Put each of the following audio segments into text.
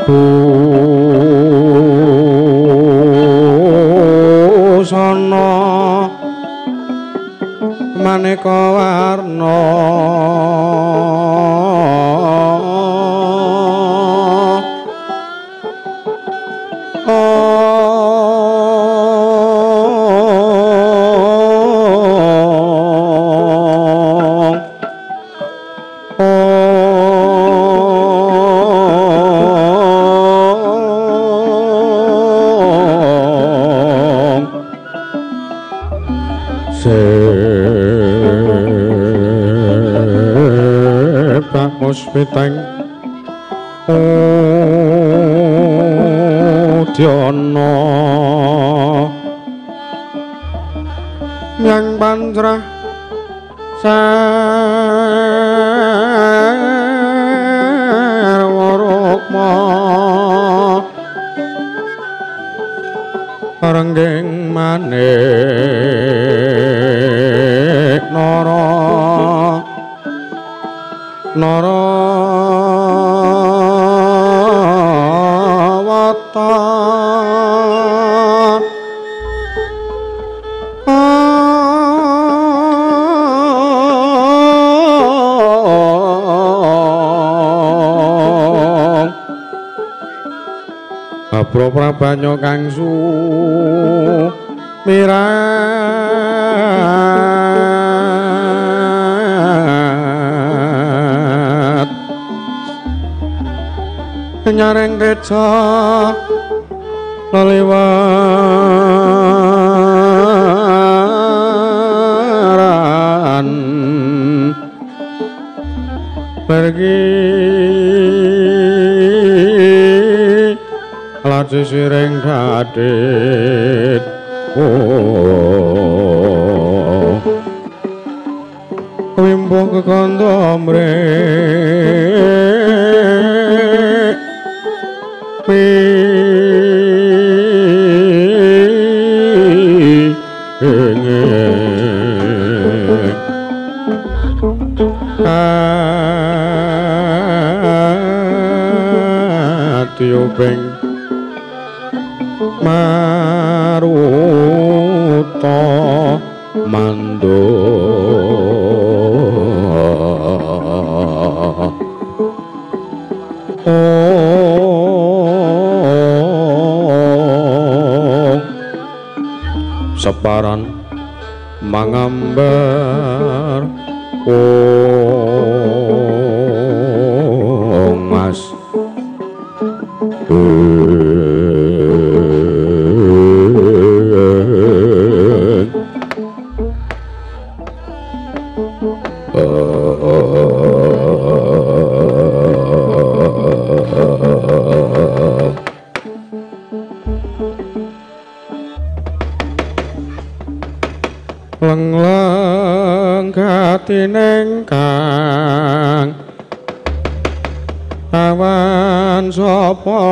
Busana maneka warna Muspiteng Udyana yang panjrah sarwa rukma rengging manik nara nara watan Abra prabanya kang sumirat nyareng teja leliwaran pergi laju siring kadit oh wimbo kekondo mrek Atiuping maruta mando separan mangambar mas leng-leng gatining kang awan sapa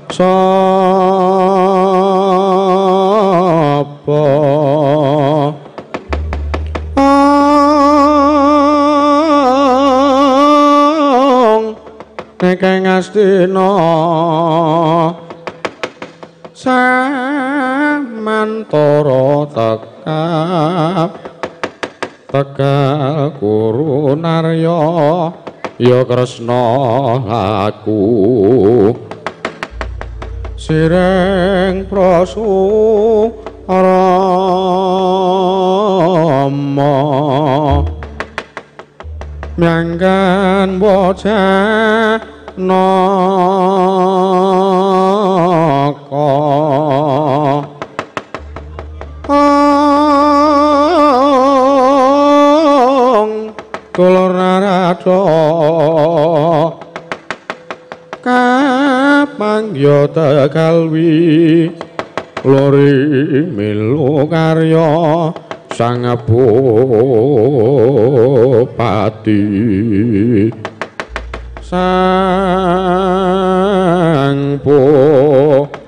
sapa nek ngastina samantara tekap tegal guru narya ya Kresna aku sireng prasu rama myanggan bocah naka dulur narada kapangya tegalwi lori milu karya sang bupati sang bupati.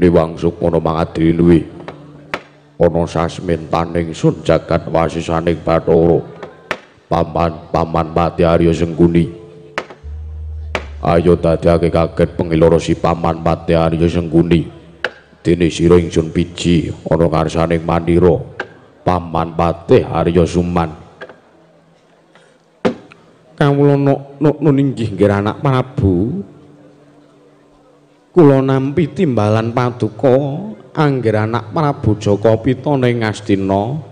Niwang sukmana mangadri luwi ana sasmintaning sun jagat wasisaning Bathara Paman Patih Arya Sengkuni. Ayo dadekake kaget pengiloro si Paman Patih Arya Sengkuni. Dene sira ingsun piji ana ngarsaning mandira Paman Patih Arya Suman. Kawula nun inggih nggih anak Prabu. Kula nampi timbalan paduka anggir anak Prabu Jaka Pitana ing Ngastina.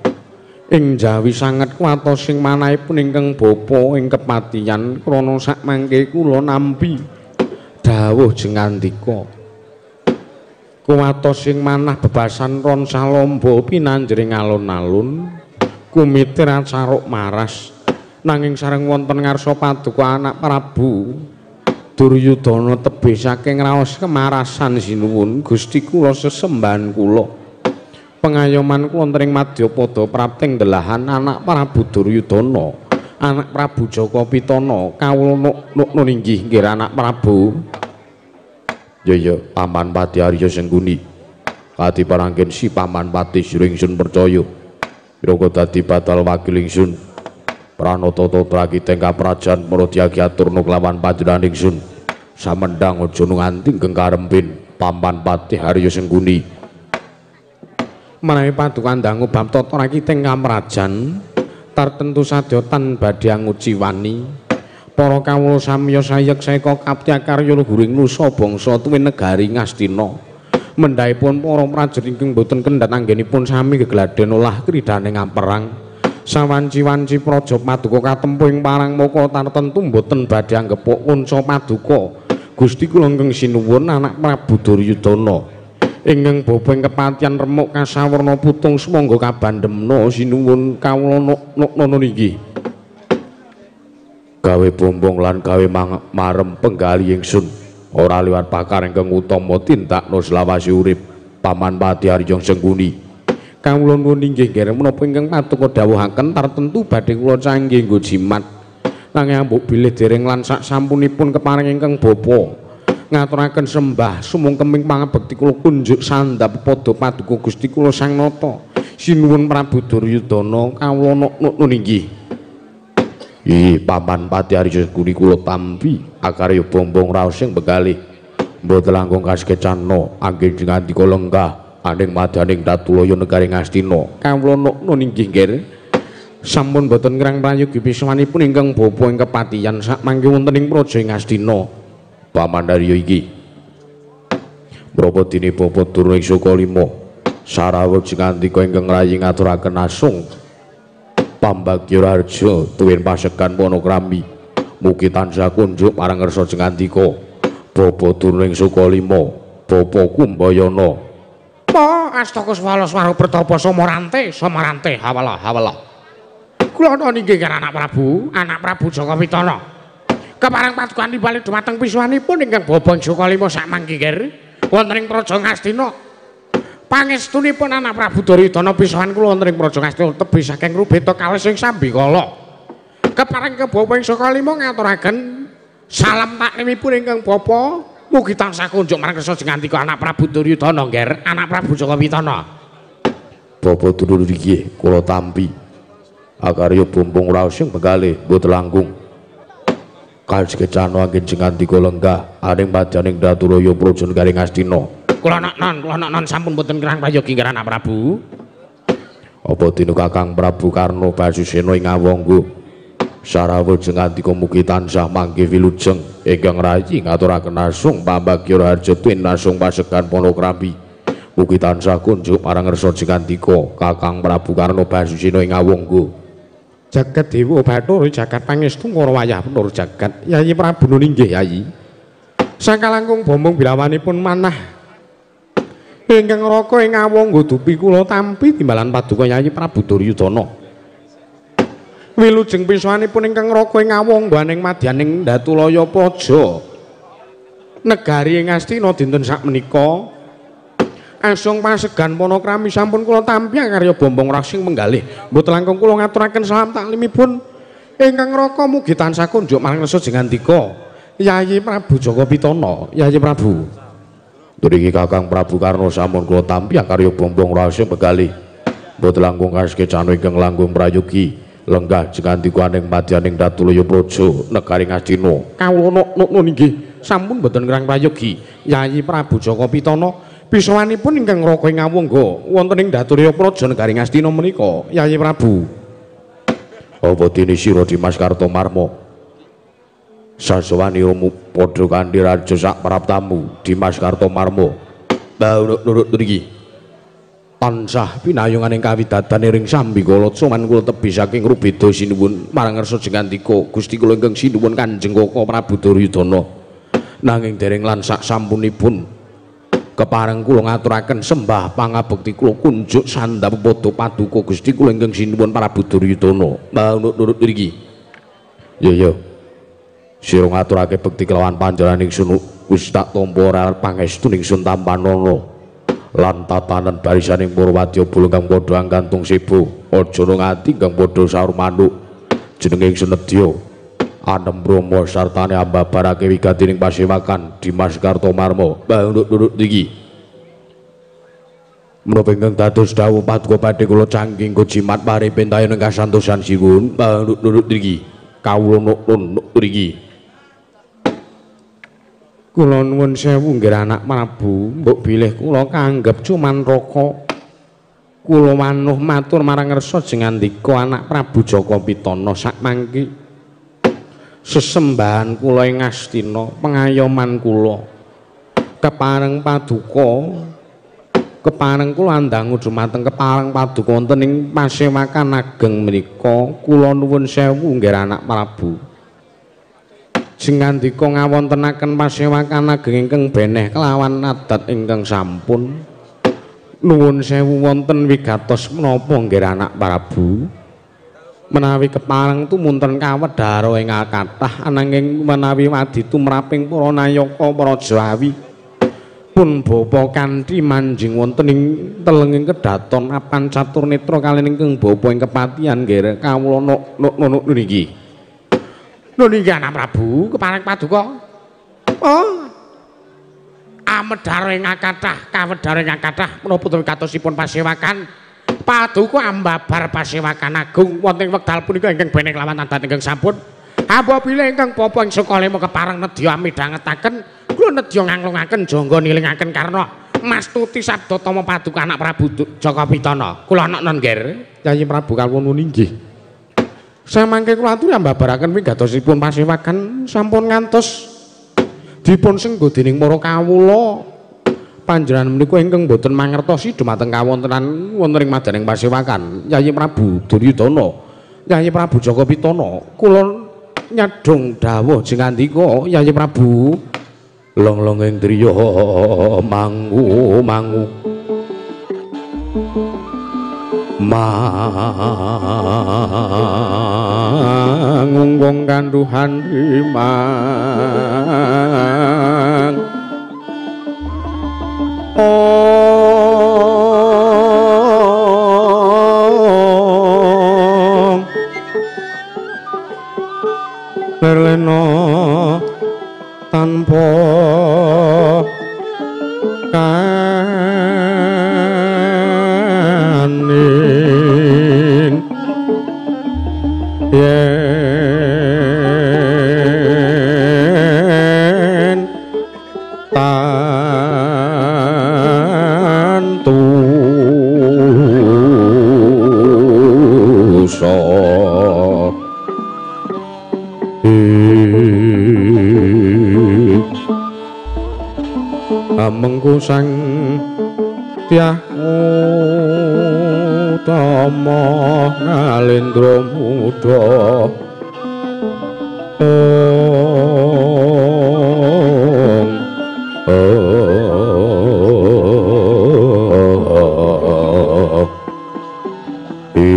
Ing jawi sanget kuwatos sing manahipun ingkang bapa ing kepatihan krana sakmangke kula nampi dawuh jengandika. Kuwatos sing manah bebasan ron salomba pinanjering alun-alun kumitir acaruk maras nanging sareng wonten ngarsa paduka anak Prabu Duryudana tebih saking raos kemarasan sinuwun Gusti kula sesembahan kula. Pengayoman kula wonten ing madyapada prapting delahan anak Prabu Duryudana, anak Prabu Jaka Pitana, kawula nun inggih nggih anak Prabu. Ya ya Paman Patih Arya Sengkuni. Kadi parangken si Paman Patih sira ingsun percaya. Pirangga dadi batal wakil ingsun. Pranata tatra kita ing kaprajan maradiagi aturna kelawan panjenengan ingsun. Samendang aja nganti ingkang karempin Paman Patih Arya Sengkuni. Menawi paduka ndangu bab tata kita ing kaprajan tartentu sadya tan badhe anguciwani. Para kawula samya sayek saeka kapti karya luhuring nusa bangsa tuwin negari Ngastina. Mendhahipun para prajurit ingkang boten kendhat anggenipun sami gegladen olah kridane ngaperang. Sawanci-wanci praja paduka katempuh ing parang moko tartentu boten badhe anggepuk kunca paduka. Gusti kula ingkang sinuwun anak Prabu Duryudana. Ingkang bapa ing kepatihan remuk kasawarna putung sumangga kabandemna sinuwun kawula nun inggih. Gawe bombong lan gawe marem penggali ingsun ora liwat pakar ingkang utama tindakna selawase urip Paman Patih Arya Sengkuni. Kawula nuwun inggih nggih menapa ingkang paduka dawuhaken tartentu badhe kula cangge nggo jimat. Nanging ambuk bilih dereng lan sak sampunipun kepareng ingkang bapa ngaturaken sembah sumungkeming pangabekti kula kunjuk sandhap padha paduka Gusti kula Sang Nata. Sinuwun Prabu Duryudana kawula nun inggih. Ih Paman Patih Arya Sengkuni kula tampi akarya bombong raos sing begalih. Mboten langkung kasekecana anggen ngandika lenggah aning madyaning Datulaya negari Ngastina. Kawula nun inggih nggih. Sampun boten ngrang prayogi piswanipun ingkang bapa ing kepatihan sakmangke wonten ing praja Ngastina. Paman Arya iki menapa dene bapa Durna ing Sukalima sarawuh jengandika ingkang rayi ngaturaken asung pambagya raharja tuwin pasegan Panokrami. Mugi tansah kunjuk marang ngersa jengandika bapa Durna ing Sukalima, bapa Kumbayana. Pa astaka swala swara pertapa samarante samarante hawala hawala. Kula niki anak Prabu, anak Prabu Jaka Pitana. Kepareng paduka nimbali dumateng piswanipun ingkang bapa Sukalima sakmangke nggih wonten ing praja Ngastina. Pangestunipun anak Prabu Duryudana pisahan kula wonten ing praja Ngastina tebih saking rubeta kalis ing sambikala. Kepareng ke bapa ing Sukalima ngaturaken salam taklimipun ingkang bapa mugi tansah kunjuk marang kersa jengandika anak Prabu Duryudana nggih, anak Prabu Jaka Pitana. Bapa dulur iki kula tampi akarya bumbung raos sing begalih mboten langkung. Kasekecana anggen jengandika lenggah aning madyaning Datulaya praja negari Ngastina. Kula non sampun boten kirang prayogi nggih anak Prabu. Apa dene Kakang Prabu Karna Basusena ing Awangga sarawuh jengandika mugi tansah manggih wilujeng ingkang rayi ngaturaken asung pambagya raharja tuwin asung pasegan Panokrami. Mugi tansah kunjuk marang ngersa jengandika Kakang Prabu Karna Basusena ing Awangga. Jagat Dewa Bathara jagat pangestu ngara wayah penur jagat Yayi Prabu nun inggih Yayi. Sakalangkung bombong bilawanipun manah ingkang raka ing Awangga dupi kula tampi timbalan paduka Yayi Prabu Duryudana. Wilujeng pisanipun ingkang raka ing Awangga aning madyaning Datulaya praja negari ing Ngastina dinten sakmenika asung pasegan Panokrami sampun kula tampi karya bombong rasing menggalih. Mboten langkung kula ngaturaken salam taklimipun ingkang raka mugi tansah kunjuk marang rasa jengandika Yayi Prabu Jaka Pitana. Yayi Prabu. Niki Kakang Prabu Karna sampun kula tampi karya bombong rahasia begali. Mboten langkung kasekecana ingkang langkung prayogi lenggah jengandikaning madyaning Datulaya Praja negari Ngastina. Kawula nok inggih sampun mboten ngrang prayogi Yayi Prabu Jaka Pitana pisawanipun ingkang ngraka ing awangga wonten ing Datulaya Praja negari Ngastina menika Yayi Prabu. Apa dene sira Dimas Kartomarma? Sasawaniramu padha kanthi raja sak praptamu Dimas Kartomarma. Nurut niki tansah pinayunganing kawidadan ring sambikala cuman kula tebih saking rubeda sinuwun marang ngarsa jengandika Gusti kula ingkang sinuwun Kanjeng Kaka Prabu Duryudana. Nanging dereng lan sak sampunipun kepareng kula ngaturaken sembah pangabekti kula kunjuk sandhap padha paduka Gusti kula ingkang sinuwun Prabu Duryudana. Nurut niki. Ya ya. Sira ngaturake bekti kelawan panjenengan ingsun wis tak tampa ora pangestu ingsun tampanana lan tatanan barisaning para wadya bala kang padha angkantung sebo aja nang ati kang padha saur manuk jenenge ingsun nedya anem brahma sartane ambabarake wigatining pasewakan Dimas Kartomarma. Nurut niki menapa ingkang dados dawuh paduka badhe kula canggih jimat pare pentayon ing kasantosan siwun. Nurut niki kawula nurut niki. Kula nuwun sewu nggih anak Prabu, mbok bilih kula kanggep cuman raka. Kula wanuh matur marang ngersa jengandika anak Prabu Jaka Pitana sakmangke sesembahan kula ing Ngastina, pengayoman kula kepareng paduka, kepareng kula andangu dumateng kepareng paduka wonten ing pasewakan ageng menika. Kula nuwun sewu nggih anak Prabu. Jengandika ngawontenaken pasewakan ageng ingkang beneh kelawan adat ingkang sampun. Nuwun sewu wonten wigatos menapa nggih anak Prabu? Menawi kepareng tumunten kawedhara ing kathah ananging menawi wadi tumraping para nayaka para Jawi pun bapa kanthi manjing wonten ing telenging kedaton apan catur netra kaliyan ingkang bapa ing kepatihan nggih kawula nok niki. Lho niki anak Prabu kepareng paduka. Oh. Amedhara ing kathah, kawedhara ing kathah menapa katosipun pasewakan paduka ambabar pasewakan agung wonten ing wekdal punika ingkang beneh kelawan adat ingkang sampun. Apabila ingkang bapa ing Sukalima kepareng nedya midhangetaken, kula nedya nganglungaken jangga nilingaken karna mastuti sabda tama paduka anak Prabu Jaka Pitana. Kula noknon nggih. Yayi Prabu kawula nuwun inggih. Samangke kula aturi ambabaraken wigatosipun pasewakan sampun ngantos dipun senggo dening para kawula. Panjenengan menika ingkang boten mangertosi dumateng kawontenan wonten ing madaning pasewakan Yayi Prabu Duryudana, Yayi Prabu Jaka Pitana. Kula nyadhong dawuh jengandika Yayi Prabu long-longing driya mangu mangu mangunggung kanduhan rimang ong lerlena tanpa kanin yen tantu so amengku sang Dyah utama ngalendra muda ong ing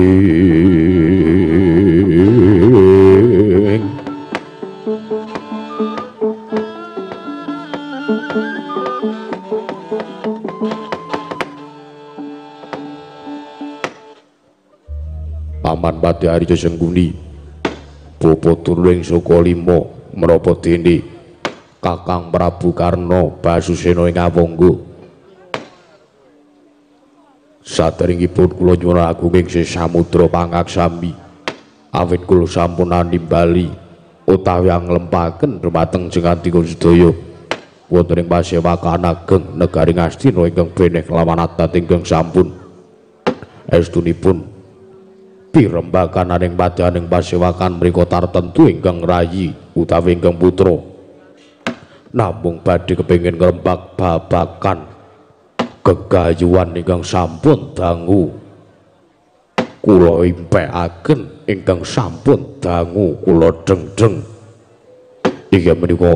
Paman Pati Arya Sengkuni bapa turun ing Sukalima menapa dene Kakang Prabu Karna Basusena ing Awangga. Saderengipun kula nyuwun agunging samudra pangaksami awit kula sampun nimbali utawi anglempaken dumateng jengandika sedaya wonten ing pasewakan ageng negari Ngastina ingkang beneh kelawan adat ingkang sampun estunipun pirembakan aning padhaning pasewakan mriku tartemtu ingkang rayi utawi ingkang putra namung badhe kepengin ngrembak babakan gegayuhan ingkang sampun dangu kula impekaken ingkang sampun dangu kula dengdeng inggih menika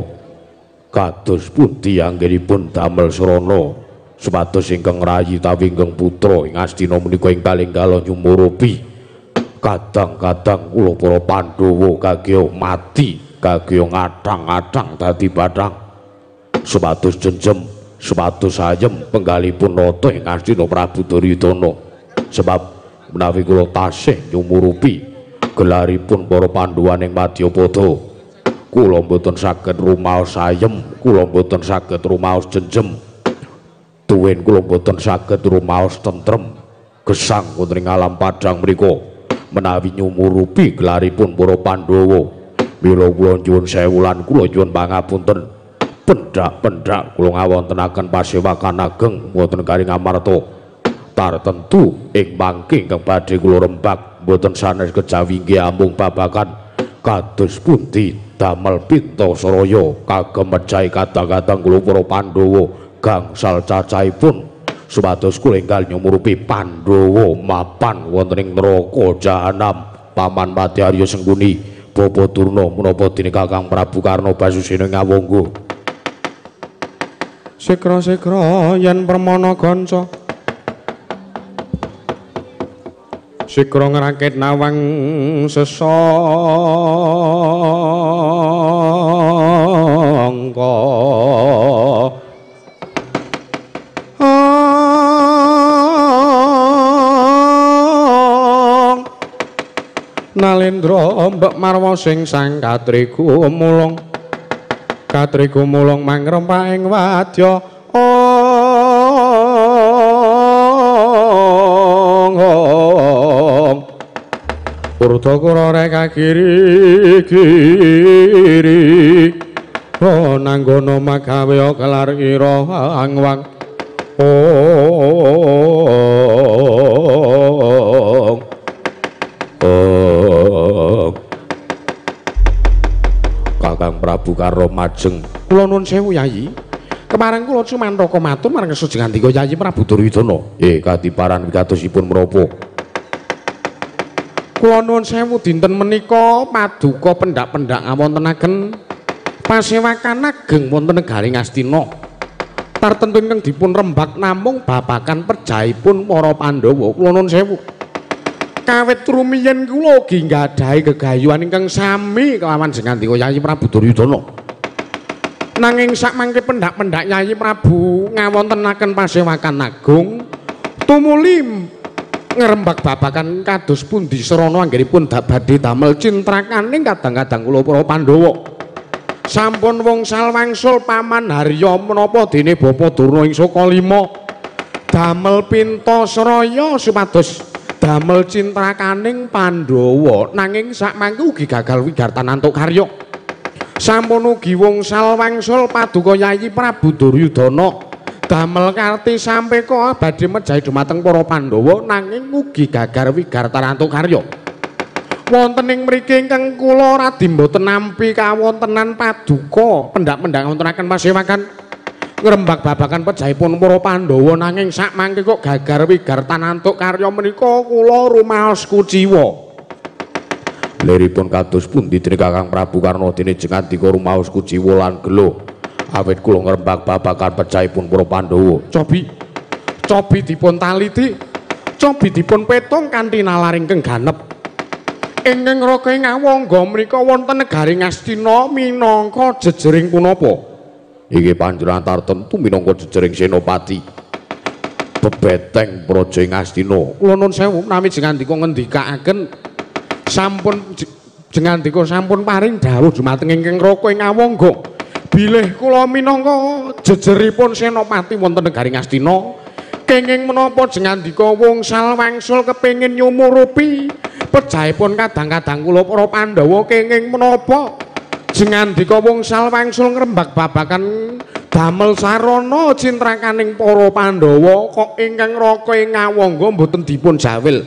kados pundi anggenipun damel srana supados ingkang rayi utawi ingkang putra ing Astina menika ing kalenggal nyumurupi kadang-kadang kula para Pandhawa kagya mati kagya ngathang-athang dadi bathang supados jenjem supados ayem penggalipun nata ing Astina Prabu Duryudana sebab menawi kula tasih nyumurupi gelaripun para Pandhawa ing Madyapada kula mboten saged rumaos ayem kula mboten saged rumaos jenjem tuwin kula mboten saged rumaos tentrem gesang wonten ing alam padhang mriku menawi nyumurupi gelaripun para Pandhawa. Mila kula nyuwun sewu lan kula nyuwun pangapunten pendhak-pendhak kula ngawontenaken pasewakan ageng wonten Garing Amarta tartemtu ing mangke ingkang badhe kula rembak mboten sanes kejawi inggih amung babagan kados pundi damel pinta saraya kagem mejahi kadang-kadang kula para Pandhawa gangsal cacahipun supados kula enggal nyumurupi Pandhawa mapan wonten ing neraka jahanam. Paman Pati Arya Sengkuni Bapa Durna menapa dene Kakang Prabu Karna Basusena Ngawangga. Sikra-sikra yen permana ganca sikra ngrakit nawang sesangka Nalendra mbek marwa sing sang katriku mulung katriku mulung mangrempah ing wadya ong Urdakura reka kiri kiri nanggono magawe kelar ira angwang ong. Kakang Prabu Karna majeng kula nuwun sewu Yayi kemareng kula cumantaka matur marang sejengandika Yayi Prabu Duryudana. Kadiparan wigatosipun menapa? Kula nuwun sewu dinten menika paduka pendak-pendak ngawontenaken pasewakan ageng wonten negari Ngastina tartemtu ingkang dipun rembak namung babagan pejahipun para Pandhawa. Kula nuwun sewu kawit rumiyin kula ugi nggadahi gegayuhan ingkang sami kelawan jengandika Yayi Prabu Duryudana. Nanging sakmangke pendak-pendak Yayi Prabu ngawontenaken pasewakan agung tumuli ngrembak babagan kados pundi srana anggenipun badhe damel cintrakaning kadang-kadang kula para Pandhawa. Sampun wngsal wangsul Paman Harya menapa dene Bapa Durna ing Sukalima damel pinta sraya supados damel cintrakaning Pandhawa, nanging sakmangke ugi gagal wigartan antuk karya. Sampun ugi wngsal wangsul paduka Yayi Prabu Duryudana damel karti sampeka badhe mejahi dumateng para Pandhawa, nanging ugi gagal wigartan antuk karya. Wonten ing mriki ingkang kula radi mboten nampi kawontenan paduka pendak-pendak wontenaken pasewakan ngrembak babagan pejahipun para Pandhawa, nanging sakmangke kok gagar wigartan antuk karya menika kula rumaos kuciwa. Liripun kados pundi dene Kakang Prabu Karna dene jengandika rumaos kuciwa lan gelo awit kula ngrembak babagan pejahipun para Pandhawa. Cobi cobi dipun taliti, cobi dipun petung kanthi nalar ingkang ganep. Ingkang raka ing Awangga menika wonten negari Ngastina minangka jejering punapa? Iki panjenengan tartemtu minangka jejering senopati bebeteng praja ing Ngastina. Kula nuwun sewu menawi jengandika ngendikaaken sampun jengandika sampun paring dawuh dumateng ingkang raka ing Awangga Bilih kula minangka jejeripun senopati wonten negari Ngastina, kenging menapa jengandika wungsal wangsul kepengin nyumurupi pejahipun kadang-kadang kula para Pandhawa, kenging menapa jengandika wungsal wangsul ngrembak babagan damel sarana cintrakaning para Pandhawa kok ingkang raka ing Ngawangga mboten dipun jawil.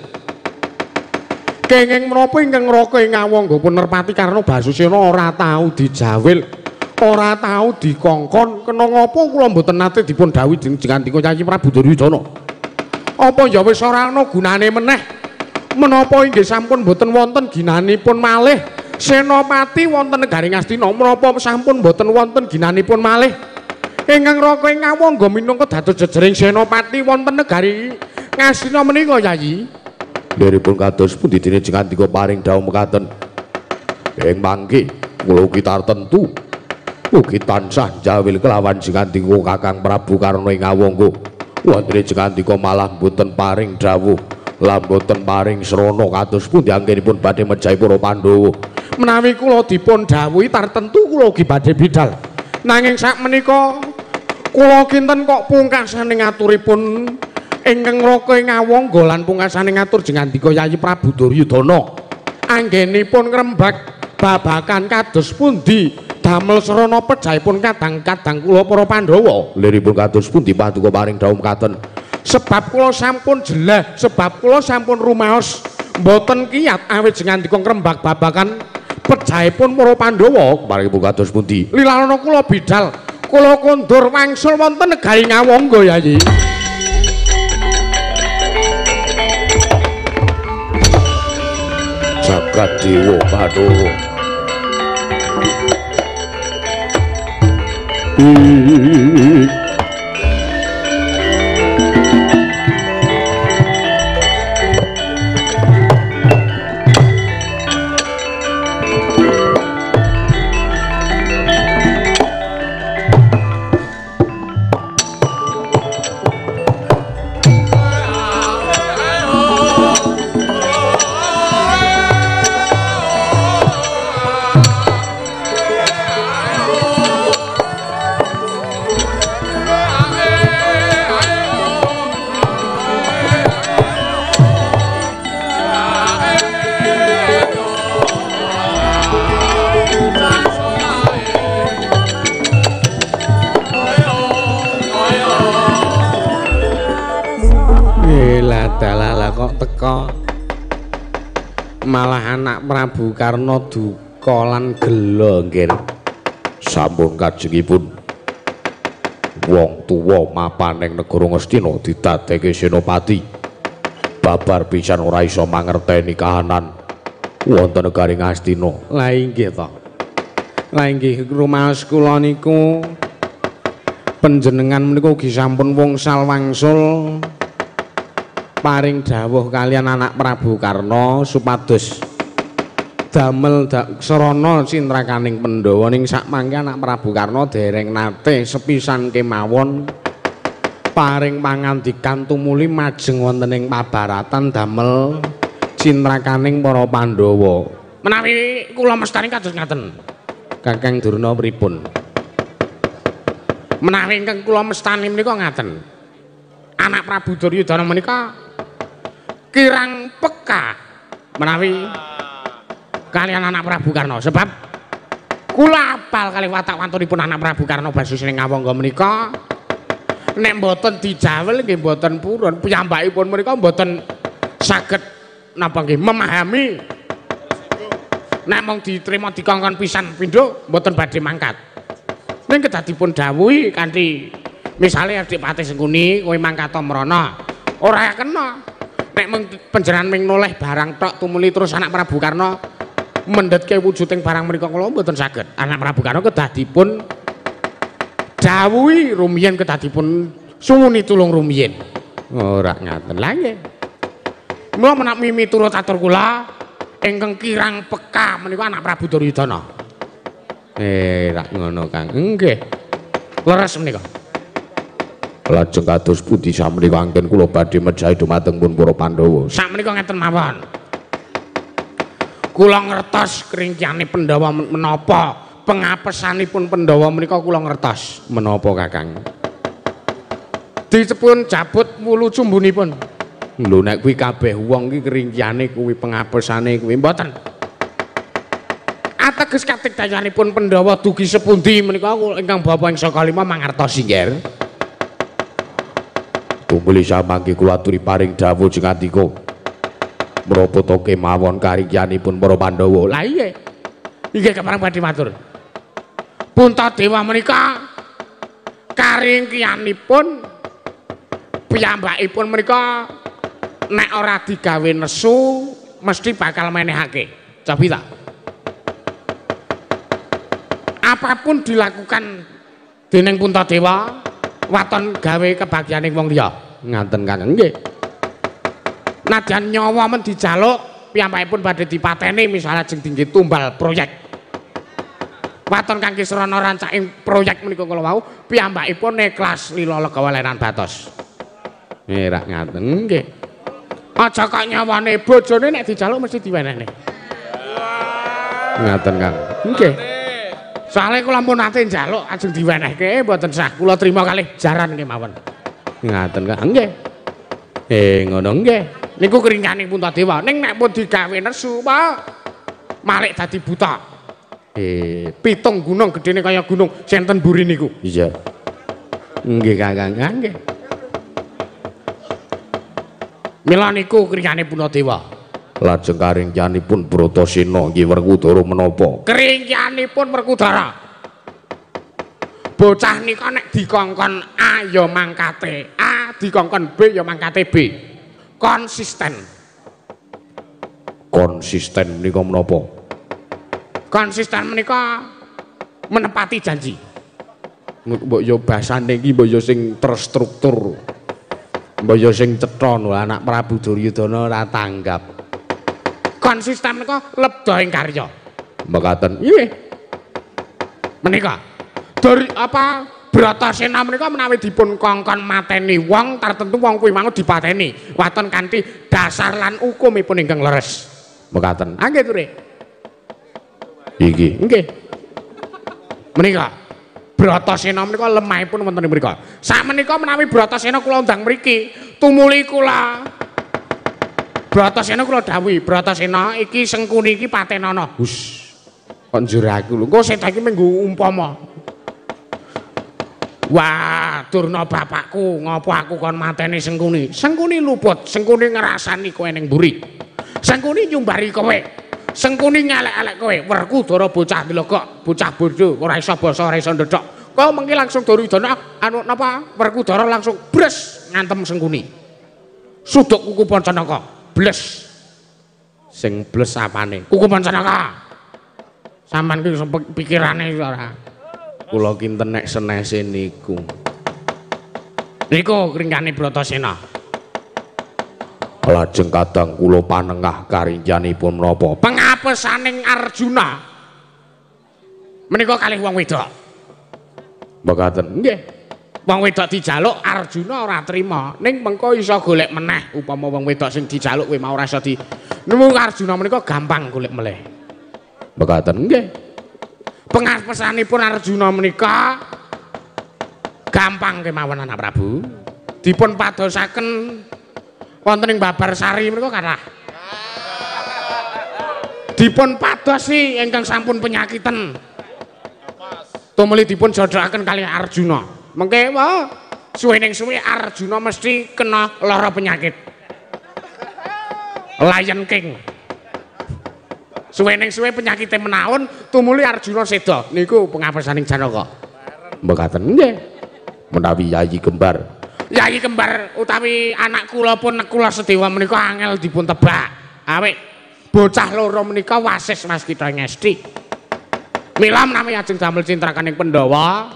Kenging menapa ingkang raka ing Ngawangga pun Nerpati Karna Basusena ora tau dijawil, ora tau dikongkon. Kena ngapa kula mboten nate dipun dhawuhi dening jengandika Yayi Prabu Duryudana? Apa ya wis ora ana gunane meneh? Menapa inggih sampun mboten wonten ginanipun malih senopati wonten negari Ngastina? Menapa sampun mboten wonten ginanipun malih ingkang raka ing Ngawangga minangka dados jejering senopati wonten negari Ngastina menika Yayi? Liripun kados pundi dene jengandika paring dawuh mekaten? Ing mangke kula ugi tartentu ugi tansah jawil kelawan jengandika Kakang Prabu Karna ing Ngawangga. Wontene jengandika malah mboten paring dawuh lan mboten paring srana kados pundi anggenipun badhe mejahi para Pandhawa. Menawi kula dipun dawuhi tartentu kula ugi badhe bidal. Nanging sakmenika kula kinten kok pungkasane ngaturipun ingkang raka ing Ngawangga lan pungkasane ngatur jengandika Yayi Prabu Duryudana anggenipun ngrembak babagan kados pundi damel srana pejahipun kadang-kadang kula para Pandhawa. Liripun kados pundi paduka paring dawuh mekaten? Sebab kula sampun jelah, sebab kula sampun rumaos mboten kiyat awit jengandika ngrembak babagan pejahipun para Pandhawa. Paringipun kados pundi? Lilalana kula bidal, kula kondur wangsul wonten negari Ngawangga Yayi. Jagat Dewa Bathara. Malah anak Prabu Karna duka lan gela nggih. Sampun kajengipun wong tuwa mapan ing negara Ngastina didadeke senopati. Babar pisan ora iso mangerteni kahanan wonten negari Ngastina. Lah inggih to. Lah inggih rumaos kula niku panjenengan menika ugi sampun wungsal wangsul paring dawuh kalian anak Prabu Karna supados damel srana cintrakaning Pandhawa. Ning sakmangke anak Prabu Karna dereng nate sepisan kemawon paring pangandikan tumuli majeng wonten ing pabaratan damel cintrakaning para Pandhawa. Menawi kula mestani kados ngaten Kakang Durna pripun? Menawi ingkang kula mestani menika ngaten, anak Prabu Duryudana menika kirang peka menawi kalian anak Prabu Karna, sebab kula apal kali watak wantunipun anak Prabu Karna Basusena Ngawangga menika nek mboten dijawel nggih mboten purun, piyambakipun menika mboten saged napa nggih memahami. Nek mung diterima dikongkon pisan pindho mboten badhe mangkat. Ning kedah dipun dawuhi kanthi misale Adik Patih Sengkuni kowe mangkat mrana ora kena. Nek mung panjenengan ming noleh barang tok tumuli terus anak Prabu Karna mendhetke wujuding barang menika kula mboten saged. Anak Prabu Karna kedah dipun dawuhi rumiyin, kedah dipun suwuni tulung rumiyin. Ora ngaten. Lah nggih. Mula menawi miturut atur kula ingkang kirang peka menika anak Prabu Duryudana. Rak ngono Kang. Nggih. Leres menika. Lajeng kados pundi samenika anggen kula badhe mejahi dumateng pun para Pandhawa? Sakmenika ngeten mawon. Kula ngertos kringkiyane Pandhawa menapa Pengapesanipun Pandhawa menika kula ngertos. Menapa Kakang? Dipun jabut wulu cumbunipun. Lho nek kuwi kabeh wong iki keringkiyane kuwi pengapesane kuwi mboten. Ateges katigdayanipun Pandhawa dugi sepundi menika ingkang bapa ing saka lima mangertosi nggih. Tumuli samangke kula aturi paring dawuh jengandika. Mrapata kemawon karingkiyanipun para Pandhawa. Lah iya. Inggih kepareng badhe matur. Puntadewa menika karingkiyanipun piyambakipun menika nek ora digawe nesu mesti bakal menehake. Cobi ta. Apapun dilakukan dening Puntadewa waton gawe kebahagiaaning wong liya. Ngaten Kakang nggih. Nadyan nyawa men dijaluk piyambakipun badhe dipateni misalnya jeng dingge tumbal proyek. Waton kangge srana rancaking proyek menika kala wau piyambakipun ikhlas lila legawa lenan batos. Ora ngaten nggih. Aja kok nyawane bojone nek dijaluk mesti diwenehne. Ngaten Kang. Nggih. Soale kula pun nate njaluk ajeng diwenehke mboten sah. Kula trima kalih jaran kemawon. Ngaten Kang. Nggih. Ngono nggih. Niku keringkane Puntadewa. Ning nek pun digawe nesu, Pak, malik dadi buta. Pitung gunung gedene kaya gunung senten mburi niku. Iya. Nggih Kakang, nggih. Mila niku keringkane Puntadewa. Lajeng karingkiyanipun Bratasena nggih Werkudara menapa? Keringkiyanipun Werkudara. Bocah nika nek dikongkon A ya mangkate A, dikongkon B ya mangkate B. Konsisten. Konsisten menika menapa? Konsisten menika menepati janji. Mbok yo basane iki mbok yo sing terstruktur. Mbok yo sing cetha lho anak Prabu Duryudana ora tanggap. Konsisten menika lebda ing karya. Mekaten. Nggih. Menika dari apa Bratasena menika menawi dipun kongkon mateni wong tartentu wong kuwi mau dipateni waton kanthi dasar lan hukumipun ingkang leres. Mekaten. Ah nggih ture. Iki. Nggih. Menika Bratasena menika lemahipun wonten ing mriku. Sakmenika menawi Bratasena kula undang mriki, tumuli kula Bratasena kula dawuhi, Bratasena iki Sengkuni iki patenana. Hus. Kok njur aku lho. Engko setan iki minggu umpama. Wah, Durna bapakku, ngopo aku kon mateni Sengkuni? Sengkuni luput, Sengkuni ngrasani kowe ning mburi. Sengkuni nyumbari kowe. Sengkuni ngelek-elek kowe. Werkudara bocah ndelokok, bocah bodoh, ora iso basa, ora iso ndedhok. Kowe mengki langsung Duryudana anu napa Werkudara langsung bres ngantem Sengkuni. Suduk kuku Pancanaka, bles. Sing bles apane? Kuku Pancanaka. Sampeyan ki pikirane ora. Kula kinten nek senese niku. Niku kringkane Bratasena. Lajeng kadang kula panengah karingkiyanipun menapa? Pengapesaning Arjuna menika kalih wong wedok. Mekaten. Nggih. Wong wedok dijaluk Arjuna ora trima, ning mengko iso golek meneh upama wong wedok sing dijaluk kuwi mau ora iso di. Nemu Arjuna menika gampang golek meleh. Mekaten. Nggih. Pengapesanipun Arjuna menika gampang kemawon anak Prabu. Dipun padosaken wonten ing Babarsari menika kathah. Dipun padosi ingkang sampun penyakitan. Tumuli dipun jodohaken kalih Arjuna. Mengke wae suwe ning suwe Arjuna mesti kena lara penyakit. Lion King. Suwe ning suwe penyakite menaun tumuli Arjuna seda. Niku pengapesaning Janaka. Mekaten nggih. Menawi Yayi Kembar. Yayi Kembar utawi anak kula pun Nakula Sadewa menika angel dipun tebak. Awit bocah loro menika wasis Mas kita ngesti. Mila menawi ajeng damel cintrakaning Pandhawa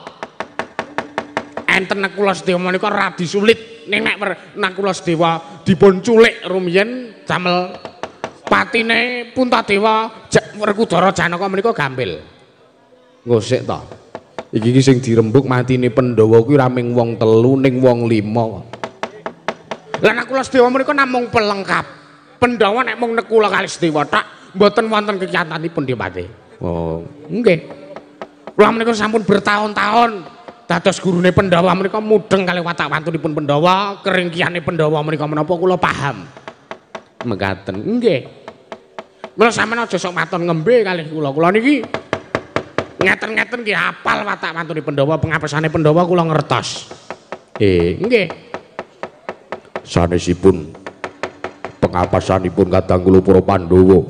enten Nakula Sadewa menika radi sulit. Ning nek Nakula Sadewa dipun culik rumiyin damel patine Puntadewa Werkudara Janaka menika gampil. Ngosik ta. Iki iki sing dirembug matine Pandhawa kuwi ora ming wong telu ning wong lima. Lah Nakula Sadewa menika namung pelengkap. Pandhawa nek mung Nakula kalih Sadewa tok mboten wonten kekiyatanipun dipate. Oh, nggih. Kula menika sampun bertahun-tahun dados gurune Pandhawa menika mudheng kalih watak wantunipun Pandhawa, keringkiyane Pandhawa menika menapa kula paham. Mekaten. Nggih. Mula sampeyan aja sok maton ngembe kalih kula. Kula niki ngeten-ngeten nggih hafal watak wantune Pandhawa, pengapesane Pandhawa kula ngertos. Nggih. Sanesipun pengapesanipun kadang kula para Pandhawa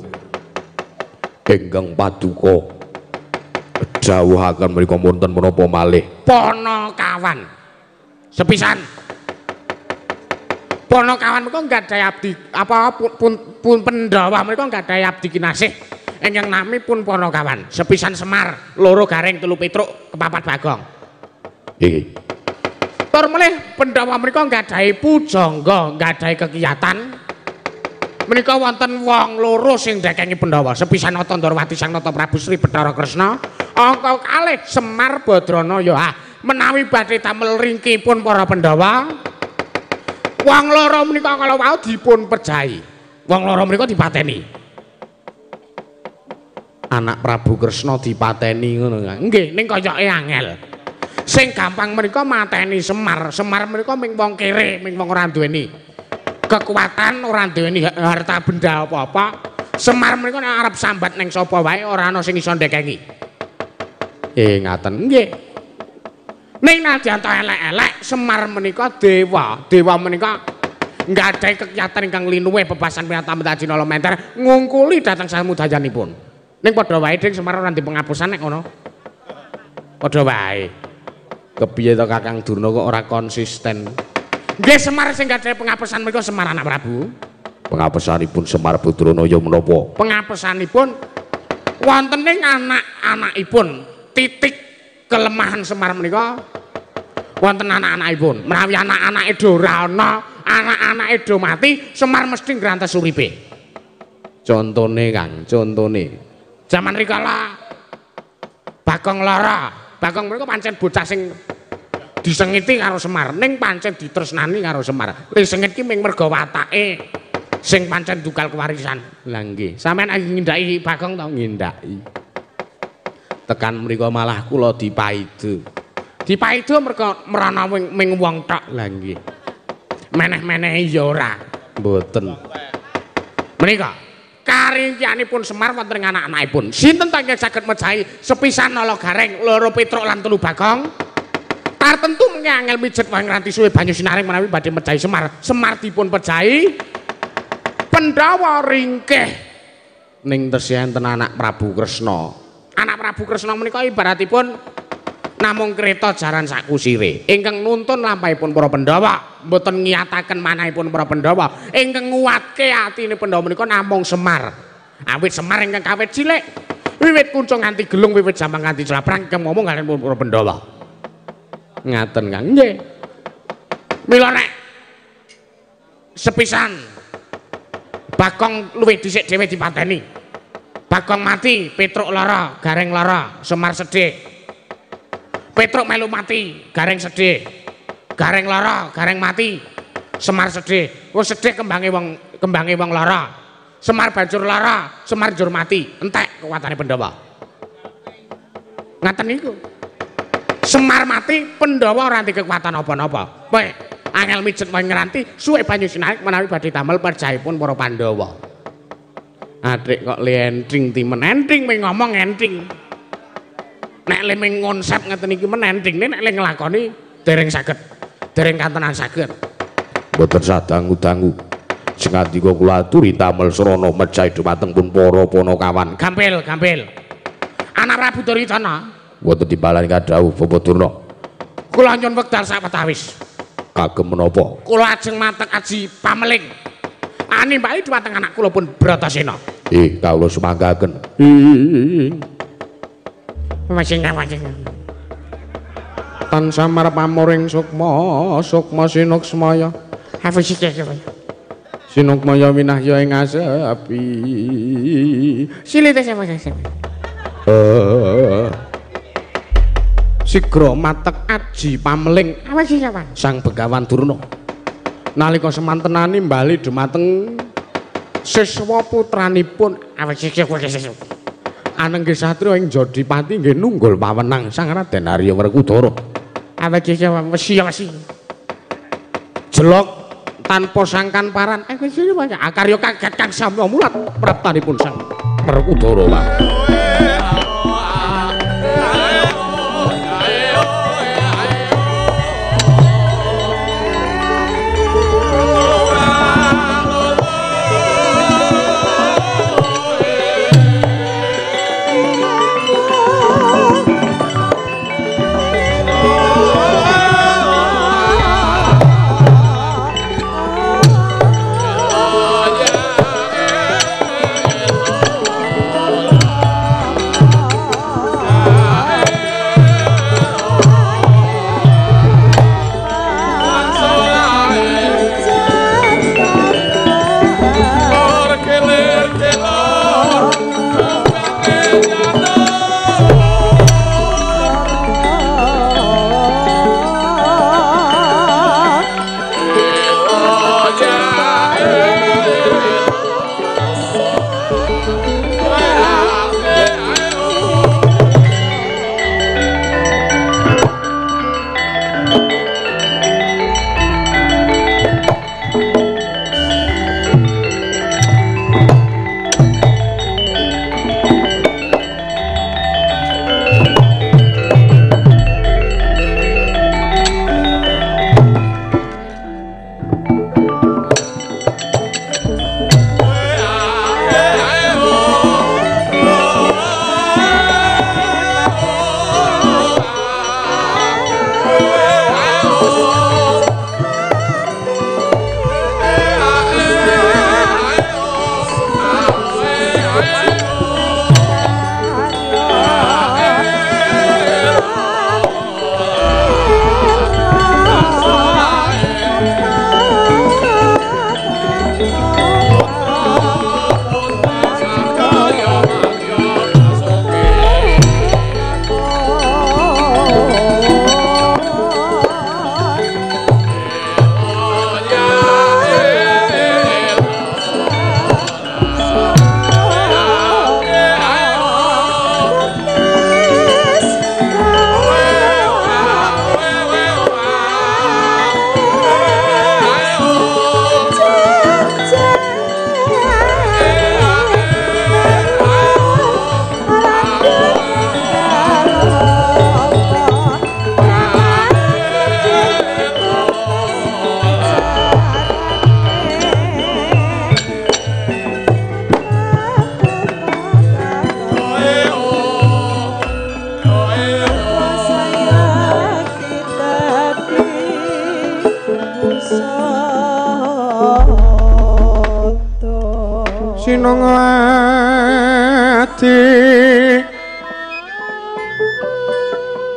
ingkang paduka dawuhaken mriku wonten menapa malih? Panakawan. Sepisan. Panakawan menika nggadahi abdi apa pun Pandhawa menika nggadahi abdi kinasih ingkang nami pun Panakawan. Sepisan Semar, loro Gareng, telu Petruk, kepapat Bagong. Nggih. Tur malih Pandhawa menika nggadahi pujangga, nggadahi kekiyatan. Menika wonten wong loro sing ndekengi Pandhawa. Sepisan Nata Ndorowati Sang Nata Prabu Sri Bathara Kresna, angka kalih Semar Badrana ya. Menawi badhe damel ringkipun para Pandhawa, wong loro menika kala wau dipun pejahi. Wong loro menika dipateni. Anak Prabu Kresna dipateni ngono. Nggih, ning koyoke angel. Sing gampang menika mateni Semar. Semar menika ming wong kere, ming wong ora duweni kekuatan, ora duweni harta benda apa-apa. Semar menika nek arep sambat ning sapa wae ora ana sing iso ndekengi. Ngaten. Nggih. Ning nadyan ta elek-elek Semar menika dewa. Dewa menika nggadahi kekiyatan ingkang linuwih bebasan pinatamen tajinala menter ngungkuli dhateng samudayanipun. Ning padha wae ding Semar ora ndek pengapusan nek ngono. Padha wae. Kepiye to Kakang Durna kok ora konsisten? Nggih, Semar sing nggadahi pengapesan menika Semar anak Prabu. Pengapesanipun Semar Badranaya menapa? Pengapesanipun wonten ing anak-anakipun. Titik kelemahan Semar menika wonten anak-anakipun. Menawi anak-anake do ora ana, anak-anake do mati, Semar mesti ngrantes uripe. Contone Kang, contone. Jaman rikala Bagong lara, Bagong menika pancen bocah sing disengiti karo Semar, ning pancen ditresnani karo Semar. Li sengit ki ming merga watake sing pancen dugal kewarisan. Lah nggih, sampeyan ngindhaki Bagong to? Ngindhaki. Tekan mriku malah kula dipaido. Dipaido merga mrana ming wong tok. Lah nggih. Meneh-menehi ya ora. Mboten. Menika karingkianipun Semar wonten ing anak-anakipun. Sinten ta ingkang saged mejahi sepisan Nala Gareng, loro Petruk lan telu Bagong? Tartentu mengke angel mijet wong ngranti suwe banyu sinaring menawi badhe mejahi Semar. Semar dipun pejahi Pandhawa ringkih. Ning tesih enten anak Prabu Kresna. Anak Prabu Kresna menika ibaratipun namung kreta jaran sakusire ingkang nuntun lampahipun para Pandhawa, mboten ngiyataken manahipun para Pandhawa. Ingkang nguwatke atine Pandhawa menika namung Semar. Awit Semar ingkang kawit cilik, wiwit kuncung nganti gelung, wiwit jambang nganti claprang ingkang ngomong kaliyan para Pandhawa. Ngaten Kang. Nggih. Mila nek sepisan Bagong luwih dhisik dhewe dipateni. Bagong mati, Petruk lara, Gareng lara, Semar sedih. Petruk melu mati, Gareng sedih. Gareng lara, Gareng mati, Semar sedih. Wis sedih kembange wong lara. Semar banjur lara, Semar njur mati, entek kekuatane Pandhawa. Ngaten niku. Semar mati, Pandhawa ora ndek kekuatan apa-apa. Kowe angel mijet wae ngranti, suwe banyu sinarik menawi badhe damel perjahipun para Pandhawa. Adik kok le entring timen, entring ming ngomong entring. Nek le ming konsep ngeten iki men entring, nek le nglakoni dereng saged. Dereng kantenan saged. Mboten sadangu-dangu. Sing ngandika kula aturi damel srana mejahi dhumateng pun para panakawan. Gampil, gampil. Anak Prabu Duryudana wonten timbalan kadhawuh Bapak Durna. Kula nyuwun wekdal sawetawis. Kagem menapa? Kula ajeng matek aji pameling. Animbahi dhumateng anak kula pun Bratasena. Kawula sumanggaken. Tan samar pamuring sukma, sukma sinuksmaya. Sinukmaya winahya ing asepi. Silite sapa sapa. Sigra matek aji pameling Sang Begawan Durna. Nalika semantenani bali dhumateng siswa putranipun. Anengge satriya ing Jodipati nggih nunggul pawenang Sang Raden Arya Werkudara. Awake wesi-wesi. Jelok tanpa sangkan paran. Akarya kaget kang samya mulat praptanipun Sang Werkudara. Pak.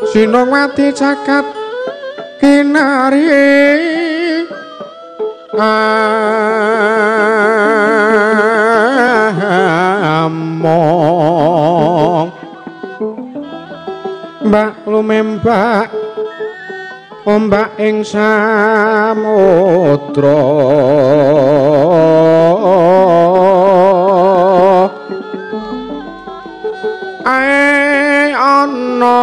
Sinongwati cakat kinari among mbak lumembak ombak ing samudra ae ana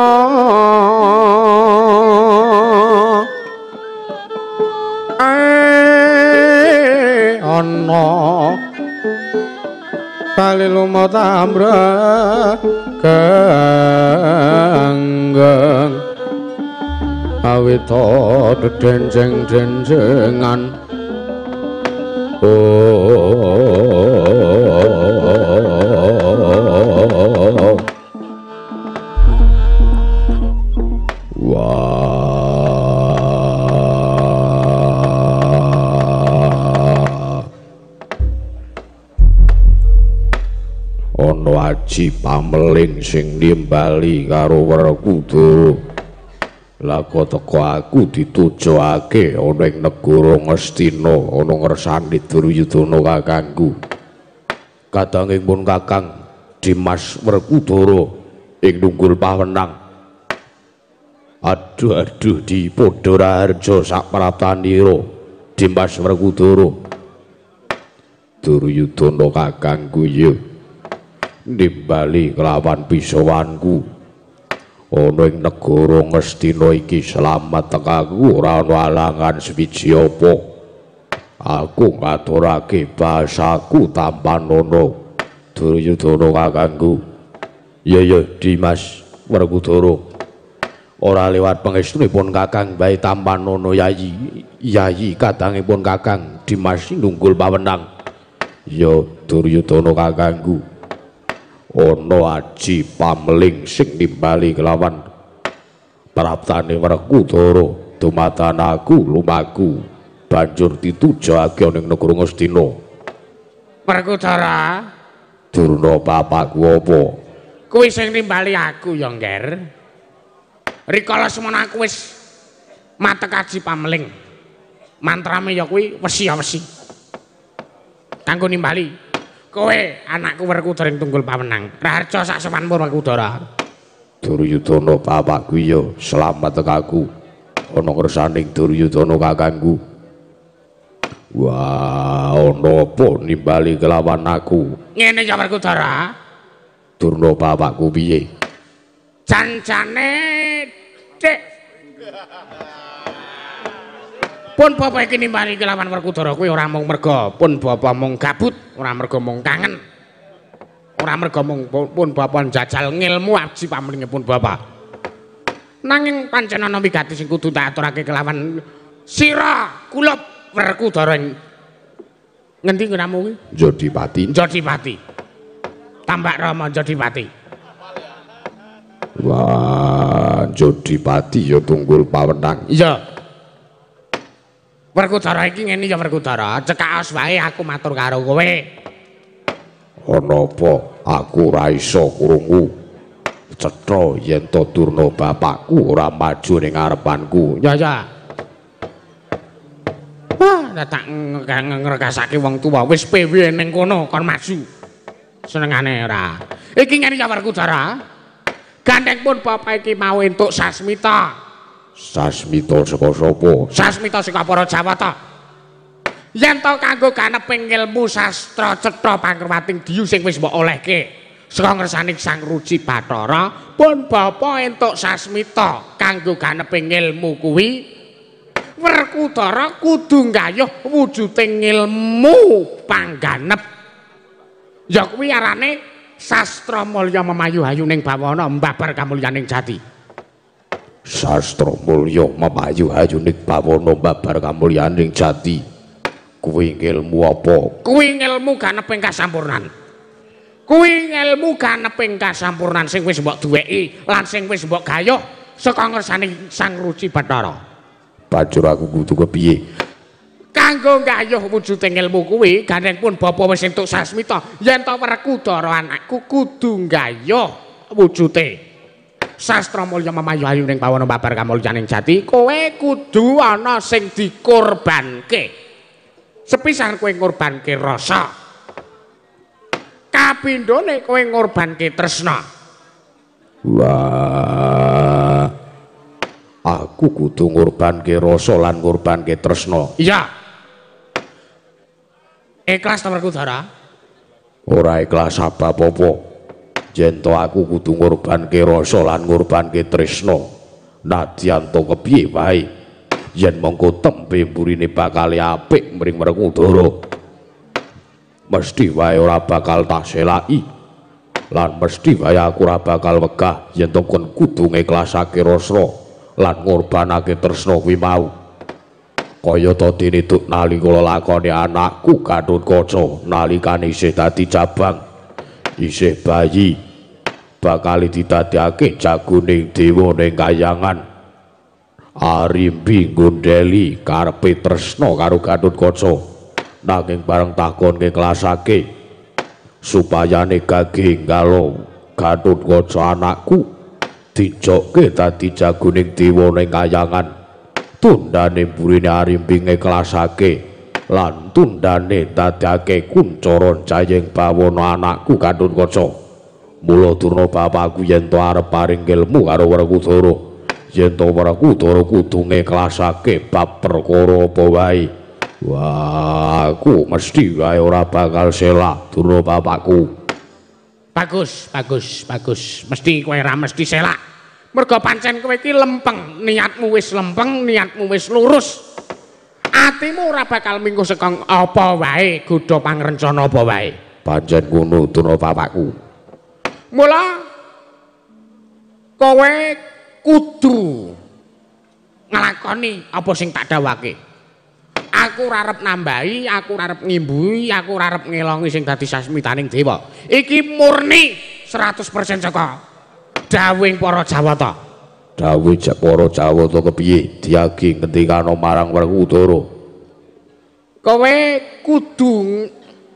ae ana bali lumatamra genggeng awita dedenceng-dencengan. Oh wah, ana aji pameling sing nimbali karo Werkudara. Lah kok teko aku ditujokake ana ing negara Ngastina ana ngersane Duryudana kakangku. Kadanging pun Kakang Dimas Werkudara ing nunggul pawenang. Aduh aduh di padha raharja sak pratanira Dimas Werkudara. Duryudana kakangku ya. Nimbali kelawan pisowanku. Ana ing negara Ngastina iki slamet tekaku ora ana alangan suwiji apa. Aku ngaturake bahasaku tampanono Duryudana kakangku. Iya ya Dimas Werkudara. Ora lewat pangestunipun Kakang bae tampanono yayi. Yayi kadangipun Kakang Dimas nunggul pawenang. Ya Duryudana kakangku. Ana aji pameling sing nimbali kelawan praptane Werkudara dumatan aku lumaku banjur ditujokake ning negara Ngastina. Werkudara, Durna bapakku apa? Kuwi sing nimbali aku ya, Ngger. Rikala semono aku wis matek aji pameling. Mantrame ya kuwi wesi ya wesi. Kanggo nimbali kowe anakku Werkudara ing tunggul pawenang. Raharja sak semanmu Werkudara. Duryudana bapakku ya slamet tekaku. Ana ngersaning Duryudana kakangku. Wah, ana apa nimbali kelawan aku? Ngene ya Werkudara. Durna bapakku piye? Jan-jane Dik. Pun bapa iki nimbali kelawan Werkudara kuwi ora mung merga pun bapa mung gabut, ora merga mung kangen. Ora merga mung pun bapa njajal ngilmu aji pamlingipun bapa. Nanging pancen ana wigati sing kudu tak aturake kelawan sira kulup Werkudara ing ngendi nggenamu kuwi? Jodipati. Jodipati. Tambak Rama Jodipati. Wah, Jodipati ya tunggul pawenang. Iya. Werkudara iki ngene ya Werkudara, cekaos wae aku matur karo kowe. Ana apa? Aku ora iso krungu. Cetha yen to Durna bapakku ora maju ning ngarepanku. Ya ya. Wah, tak ngrekasake wong tuwa wis PW ning kono kon maju. Senengane ora. Iki ngene ya Werkudara. Gandeng pun bapak iki mau entuk sasmita. Sasmita saka sapa? Sasmita saka para Jawata. Yen to kanggo ganeping ilmu sastra cetha pangkerwating diyu sing wis mbok olehke saka ngersane Sang Ruci Bathara, pun bapa entuk sasmita kanggo ganeping ilmu kuwi. Werkudara kudu nggayuh wujuding ilmu pangganep. Ya kuwi arane sastra mulya memayu hayuning bawana mbabar kamulyaning jati. Sastra mulya memayu hayuning bawana mbabar kamulyaning jati. Kuwi ilmu apa? Kuwi ilmu ganeping kasampurnan. Kuwi ilmu ganeping kasampurnan sing wis mbok duweki lan sing wis mbok gayuh saka ngersane Sang Ruci Bathara. Banjur aku kudu kepiye? Kanggo nggayuh wujuding ilmu kuwi, gandeng pun bapa wis entuk sasmita yen to Werkudara anakku kudu nggayuh wujute sastra mulya memayu hayuning bawana babar kamulyaning jati. Kowe kudu ana sing dikorbanke. Sepisan kowe ngorbanke rasa, kapindhone kowe ngorbanke tresna. Wah, aku kudu ngorbanke rasa lan ngorbanke tresna. Iya. Ikhlas ta Werkudara? Ora ikhlas sebab apa? Yen to aku kudu ngorbanke rasa lan ngorbanke tresna. Nadyan to kepiye wae yen mongko tembe mburine bakal apik mring Werkudara. Mesti wae ora bakal tak selaki. Lan mesti wae aku ora bakal wegah yen to kon kudu ngiklasake rasa lan ngorbanake tresna kuwi mau. Kaya ta dene duk nalika lakone anakku Gathotkaca nalikane isih dadi cabang, isih bayi, bakal didadekake jagoning dewa ning kayangan. Arimbi nggondheli karepe tresna karo Gathotkaca, nanging bareng takon ngiklasake supayane gage nggalo Gathotkaca anakku dijokke dadi jagoning dewa ning kayangan. Tundane burine Arimbi ngiklasake lan tundane dadake kuncara jayeng bawana anakku Gathotkaca. Mula Durna bapakku yen to arep paring ilmu karo Werkudara, yen to Werkudara kudu ngiklasake bab perkara apa wae. Wah, aku mesti wae ora bakal selak Durna bapakku. Bagus, bagus, bagus. Mesti kowe ora mesti selak. Mergo pancen kowe iki lempeng, niatmu wis lempeng, niatmu wis lurus. Atimu ora bakal minggu saka apa wae, godha pangrencana apa wae. Pancen ngono Durna bapakku. Mula kowe kudu nglakoni apa sing tak dawake. Aku ora arep nambahi, aku ora arep ngimbuhi, aku ora arep ngelongi sing dadi sasmitaning dewa. Iki murni 100% saka dawuhing para Jawata. Dawuh para Jawata kepiye? Diagi ngendikana marang Werkudara. Kowe kudu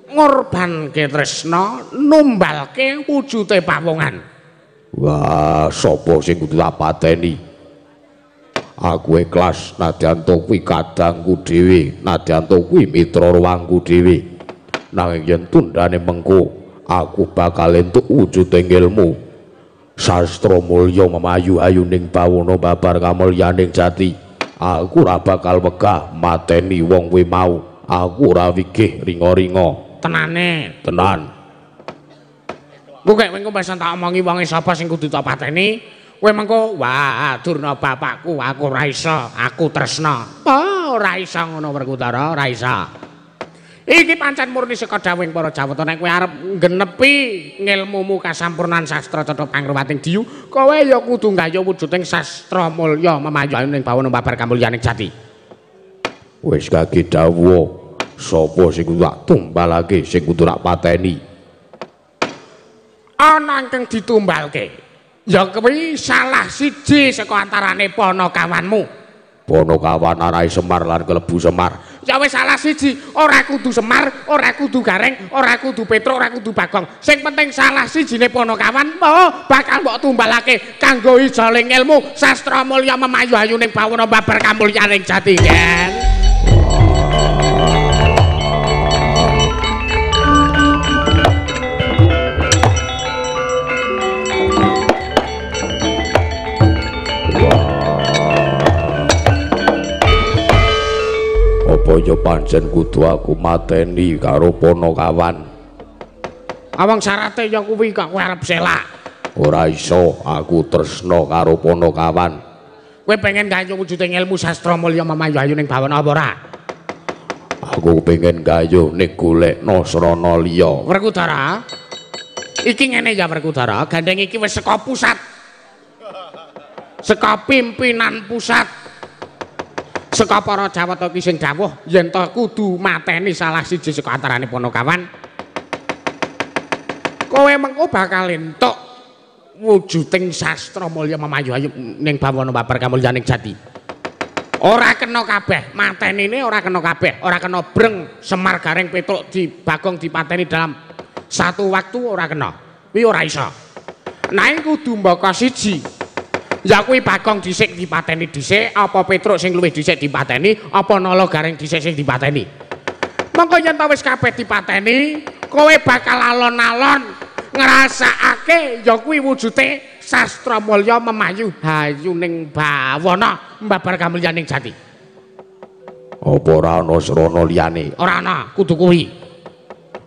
ngorbanke tresna, numbalke wujude pawongan. Wah, sapa sing kudu tak pateni? Aku ikhlas nadyan to kuwi kadangku dhewe, nadyan to kuwi mitra ruangku dhewe. Nanging yen tundane mengko, aku bakal entuk wujuding ilmu. Sastra mulya memayu ayuning bawana babar kamulyaning jati. Aku ora bakal wegah mateni wong kuwi mau. Aku ora wigih ringa-ringa. Tenane, tenan. Engko kek mengko pesan tak omongi wonge sapa sing kudu tak pateni. Kowe mengko wah Durna bapakku, aku ora iso, aku tresna. Oh, ora iso ngono Werkudara, ora iso. Iki pancen murni saka dawuhing para Jawata. Nek kowe arep nggenepi ngilmumu kasampurnan sastra cetha pangruwating diyu, kowe ya kudu nggayuh wujuding sastra mulya memayu ning bawana babar kamulyaning jati. Wis kaki dawuh, sapa sing kudu tak tumbalake, sing kudu tak pateni? Ana ingkang ditumbalke. Ya kuwi salah siji saka antarane panakawanmu. Panakawan arahe Semar lan kelebu Semar. Ya wis salah siji, ora kudu Semar, ora kudu Gareng, ora kudu Petruk, ora kudu Bagong. Sing penting salah sijine panakawan oh, bakal mbok tumbalake kanggo ijoling ilmu sastra mulya memayu ayuning bawana babar kamulyaning jati, Gen. Apa ya pancen kudu aku mateni karo panakawan? Awang syarate ya kuwi kok kowe arep selak. Ora iso, aku tresna karo panakawan. Kowe pengen gayuh wujuding ilmu sastra mulya memayu ayuning bawana apa ora? Aku pengen gayuh ning golekno srana liya. Werkudara. Iki ngene ya Werkudara, gandeng iki wis saka pusat. Saka pimpinan pusat. Saka para Jawata iki sing dawuh yen to kudu mateni salah siji saka antarane panakawan. Kowe mengko bakal entuk wujuding sastra mulya memayu ayu ning bawana babar kamulyaning jati. Ora kena kabeh, matenine ora kena kabeh, ora kena breng Semar Gareng Petruk di Bagong dipateni dalam satu waktu ora kena. Kuwi ora iso. Nanging kudu mbaka siji. Ya kuwi Bagong dhisik dipateni dhisik, apa Petruk sing luwih dhisik dipateni, apa Nala Gareng dhisik sing dipateni. Mengko yen ta wis kabeh dipateni, kowe bakal alon-alon ngrasakake ya kuwi wujude sastra mulya memayu hayuning bawana mbabar kamulyaning jati. Apa ora ana srana liyane? Ora ana, kudu kuwi.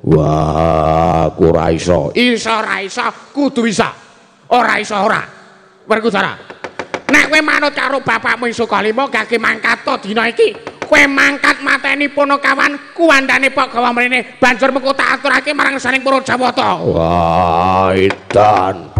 Wah, aku ora iso. Iso ora iso, kudu isa. Ora iso ora. Werkudara, nek kowe manut karo bapakmu ing Sukalima gage mangkat to dina iki, kowe mangkat mateni panakawan kuwandane pak gawa mrene, banjur mengko tak aturake marang saning para Jawata. Wah, edan.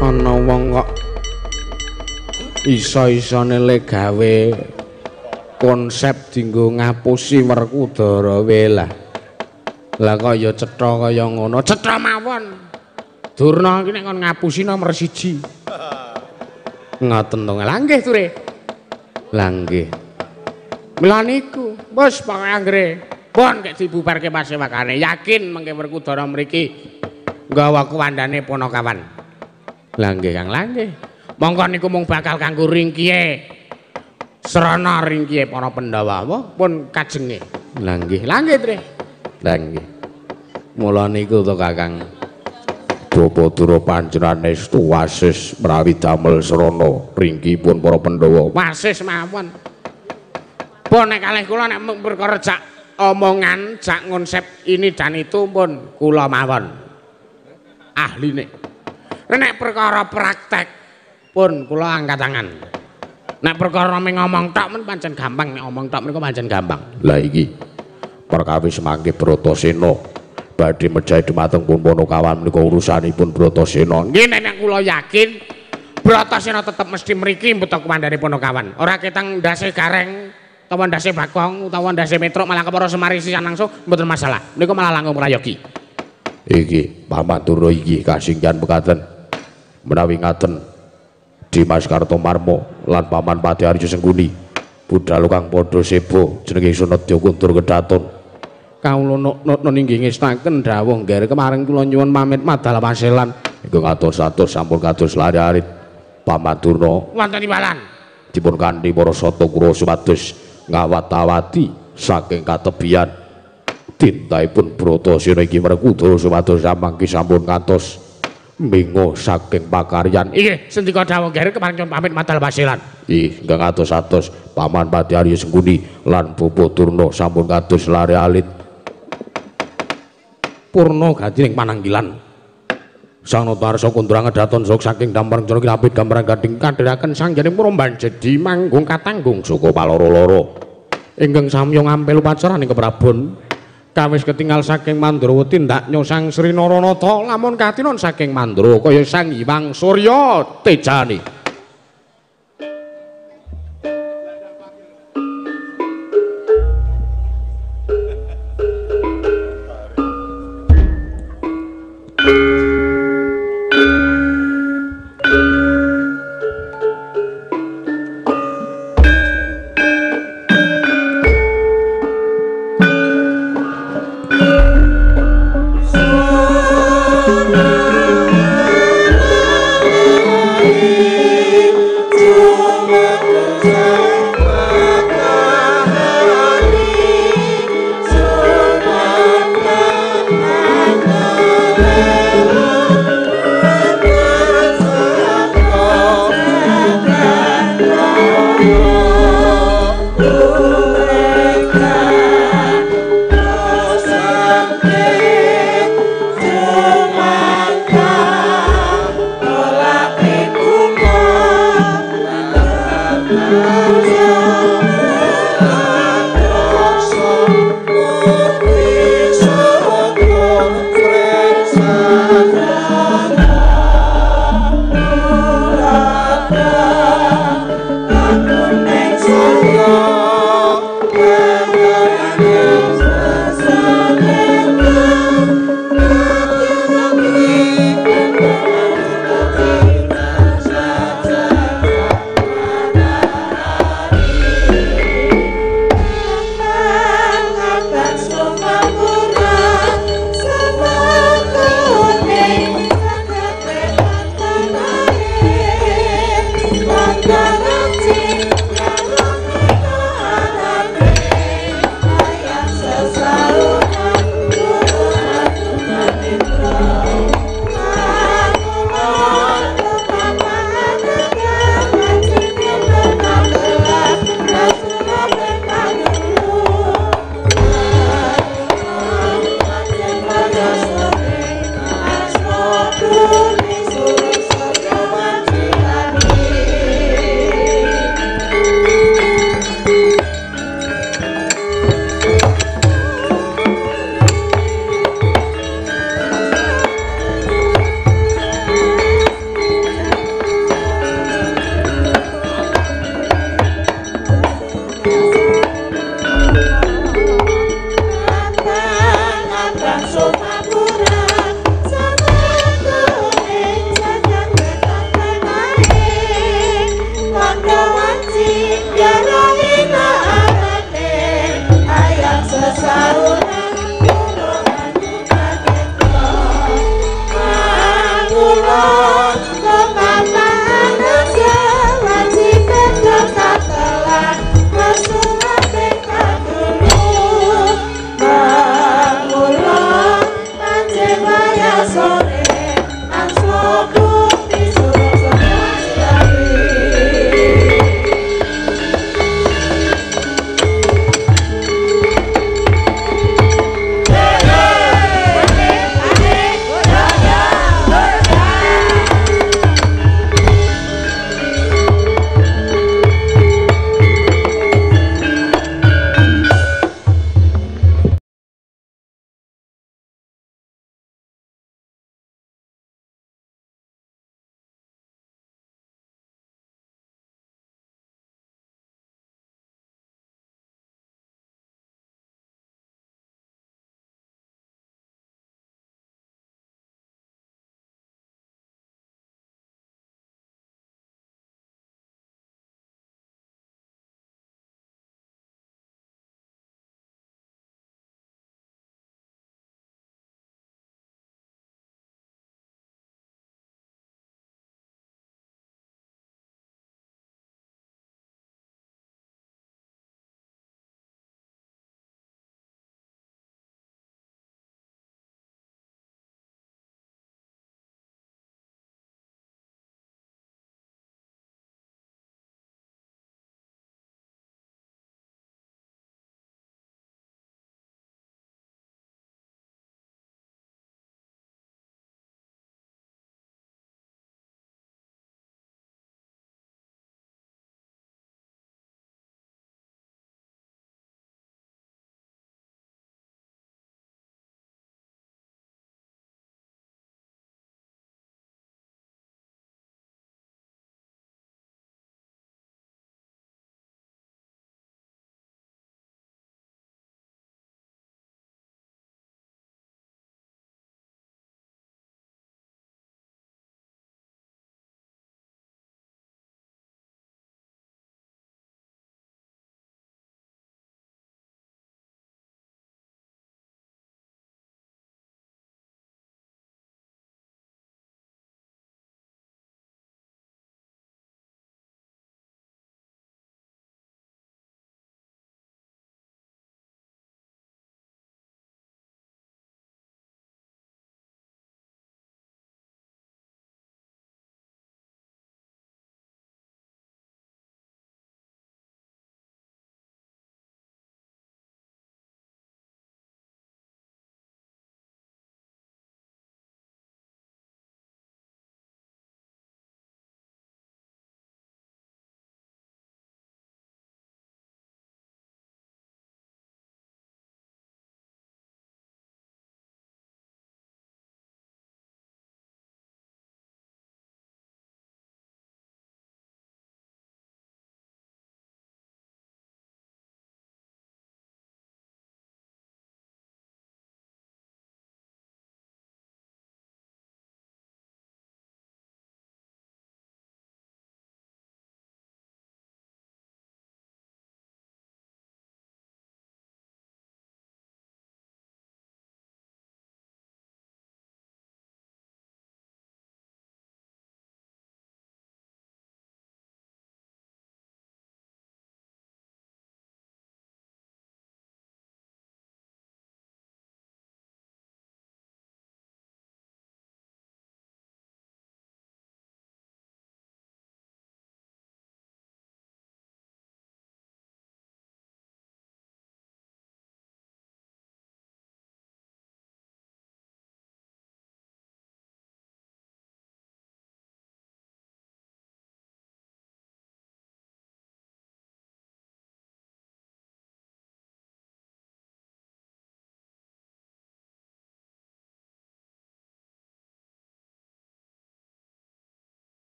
Ana wong kok iso-isone le gawe konsep dienggo ngapusi Werkudara wae lah. Lah kok ya cetha kaya ngono, cetha mawon. Durna iki nek kon ngapusi nomor 1. Ngoten to. Lah nggih, Ture. Lah nggih. Mila niku Wis pokoke anggere pun kek dibubarke pasewakane. Yakin mengke Werkudara mriki nggawa kuwandane Panakawan. Lah nggih Kang, lah nggih. Mongko niku mung bakal kanggo ringkihe srana ringkihe para Pandhawa pun kajenge. Lah nggih, lah nggih Tris. Lah nggih. Mula niku to Kakang. Bapak Dura panjenengan estu wasis menawi damel srana ringkihipun para Pandhawa. Wasis mawon. Pun nek kalih kula nek perkara jak omongan, jak konsep ini dan itu pun kula mawon ahline. Nek perkara praktek pun kula angkat tangan. Nek perkara ngomong tok men pancen gampang, nek omong tok menika pancen gampang. Lah iki perkawis mangke Bratasena badhe mejahi dumateng pun Panakawan menika urusanipun Bratasena. Nggih nek kula yakin Bratasena tetep mesti mriki mbeto kuwandane Panakawan. Ora ketang ndase gareng utawa ndase bakong utawa ndase metruk malah kepara Semar sisan langsung mboten masalah. Menika malah langkung prayogi. Iki Paman Durna iki kasinggihan mekaten menawi ngaten Dimas Kartomarmo lan Paman Pati Arya Sengkuni budal kang padha sebo jenenge Sunedya kundur kedaton. Kawula nuknun inggih ngestaken dawuh nggih kemarin kula nyuwun pamit madal paselan. Ingkang atos-atos sampun kados lari arit Paman Durna wonten imbalan dipun kanthi para sata kura supados ngawat-awati saking katebian tintahipun Bratasena iki Werkudara supados samangke sampun ngantos mingo saking pakaryan. Inggih sendika dawuh nggih kemarin nyuwun pamit madal paselan. Ih ingkang atos-atos Paman Pati Arya Sengkuni lan Bapak Durna sampun kados lare alit purna gati ing pananggilan. Sang Notarsa kundra ngedaton sok saking damar jero kilapit gambaran gading kadheraken sang janing Purombanjedi manggung katanggung suku paloro-loro ingkang samya ngampil upacaraning keprabon kawis ketinggal saking Mandrawati tindaknya Sang Sri Naranata lamun katinon saking Mandra kaya Sang Hyang Surya tejane.